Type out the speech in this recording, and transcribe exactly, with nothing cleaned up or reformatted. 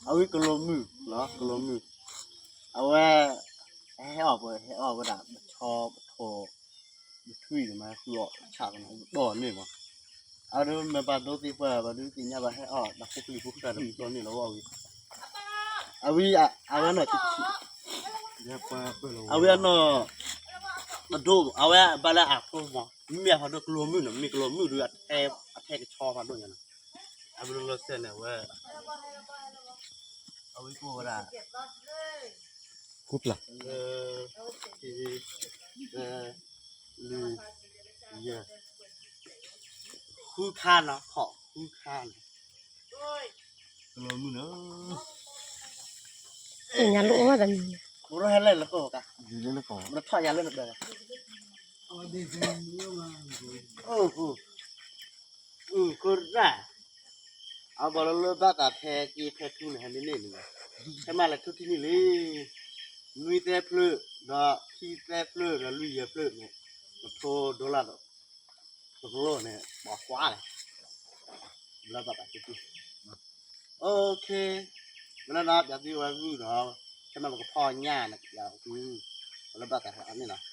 အဝဲကလောမုၢ်နော် ကလောမုၢ် အဝဲ ဟဲအီၣ်ပဟဲအီၣ်ဝဲဒၣ် ပချောပထော် ပထွံၣ်မး ဃုအီၣ်ဆၣ်ကနီၤ ဒီးန့ၣ်မး အဝဲဒၣ်မ့ၢ်ပာ်ဒိသ့ၣ်ပှၢ် ပှၤဒုးသ့ၣ်ညါဘၣ်ဟဲအီၣ် တၢ်ဖိကလံၤဖိဃၢ်ဒီးပတီၢ်န့ၣ်လီၤဝဲအဝဲ အဝဲအဝဲအနီၢ် အဝဲအနီၢ် အဒိ အဝဲဘၣ်လၢအဖိမး မ့ၢ်အဖးဒိၣ်ကလီၤမုၢ်နီၤ မ့ၢ်ကလီၤမုၢ်ဒုးအထဲ အထဲကဆီဖးဒိၣ်ညါနီၤ အဘျီလီၤစဲန့ၣ်ဝဲ အဝဲကိၣ်ဝဲဒၣ် ကူပျၢ် လၢ လၢ ယဲ ဃုခါနီၤ ခီၣ်ဃုခါနီၤ ကလီၤမုၢ်နီၤ ပညာလို့ဝါသမီး ဘရိုဟဲလဲၣ်လကိၣ်ကါ ယူၤလၢလကိၣ် ဘရထီၣ်ယၤလၢနဘဲ အိၣ်ဟို အိၣ်ခိရၣ် အဘၣ်လၢလၢဘၣ်တၢ်ဖဲက့ဖဲထူန့ၣ် ဟဲမ့ၢ်န့ၣ်န့ၣ် ဟဲမ့ၢ်လၢထူထံန့ၣ်လံ နွံသဲဖျၢၣ် ဒီးခံသဲဖျၢၣ် ဒီးလွံၢ်ယဲၢ်ဖျၢၣ်န့ၣ် ပထိဒိလၣ်ဒီး တကလိၣ်န့ၣ် ပှၤကွၢ်လဲၣ် လၢဘၣ်တၢ်က့က့ OK မ့ၢ်လၢနီၤ ပျးသံဝဲဂုၢ်ဒီး ခဲမ့ၢ်ပကဖီၣ်ညၣ်န့ၣ် ပျးသံ လၢဘၣ်တၢ်ဟဲအီၣ်န့ၣ်နီၤ